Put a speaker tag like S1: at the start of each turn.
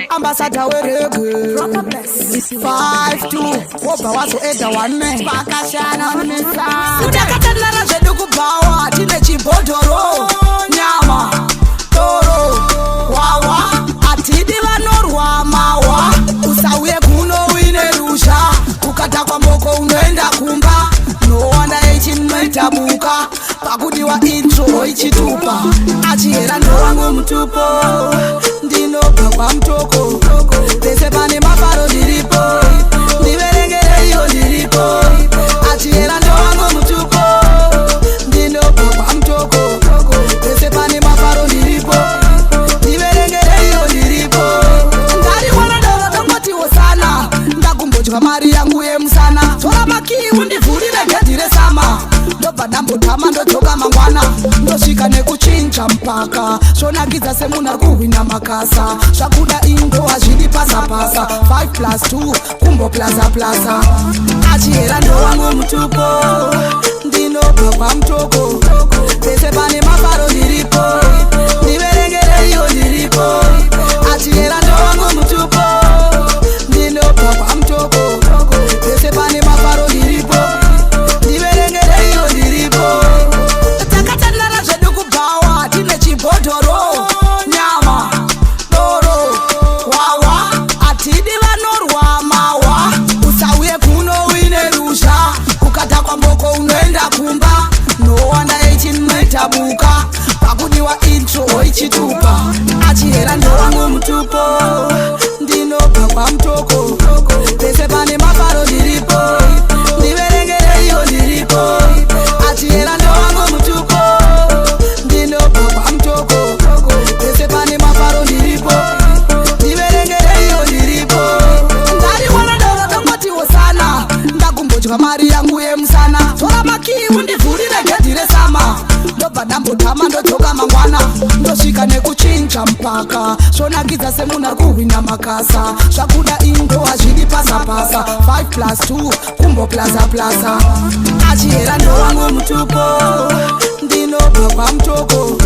S1: Ambassador wereggae 5 2 wobva wazoedha 1 pakashana. Takatandara zvedu kubhawa, tine chibhodhoro, nyama, doro, wawa. Hatidi vanorwa mawa. Usauye kuno uine ruzha, ukatakwa mboko unoenda kumba. Nowanda echinoita buka pakudiwa intro ichitupa. Achihera ndowangu mutupo, ndinobva kwaMutoko. Pese pane mafaro ndiripo, ndiverengereiyo ndiripo. Achihera ndowangu mutupo, ndinobva kwaMutoko. Pese pane mafaro ndiripo, ndiverengereiyo ndiripo. Ndariwana doro tongoti hosana, ndakumbodya mari yangu yemusana. Tora makii undivhurire gedhi resama, ndobva ndambotama, ndodzoka mangwana. Ndosvika nekuchinja mpaka zvonakidza semunhu ari kuhwina makasa. Zvakuda indo hazvidi pasapasa. 5 plus 2 kumbo plaza plaza. Achihera ndowangu mutupo, ndinobva kwaMutoko. Pese pane mafaro ndiripo, ndiverengereiyo ndiripo. Achihera ndowangu mutupo, ndinobva kwaMutoko. Pese pane mafaro ndiripo, ndiverengereiyo ndiripo. Takatandara zvedu kubhawa, tine chibhodhoro, nyama, doro, wawa. Hatidi vanorwa mawa. Usauye kuno uine ruzha, ukatakwa mboko unoenda kumba. Nowanda echinoita buka pakudiwa intro ichitupa. Achihera ndowangu mutupo, ndinobva kwaMutoko. Pese pane mafaro ndiripo, ndiverengereiyo ndiripo. Achihera ndowangu mutupo, ndinobva kwaMutoko. Pese pane mafaro ndiripo, ndiverengereiyo ndiripo. Ndariwana doro tongoti hosana, ndakumbodya mari yangu yemusana. Tora makii undivhurire gedhi resama, ndobva ndambotama, ndodzoka mangwana. Ndosvika nekuchinja mpaka zvonakidza semunhu ari kuhwina makasa. Zvakuda indo hazvidi pasapasa. 5 plus 2 kumbo plaza plaza. Achihera ndowangu mutupo, ndinobva kwaMutoko.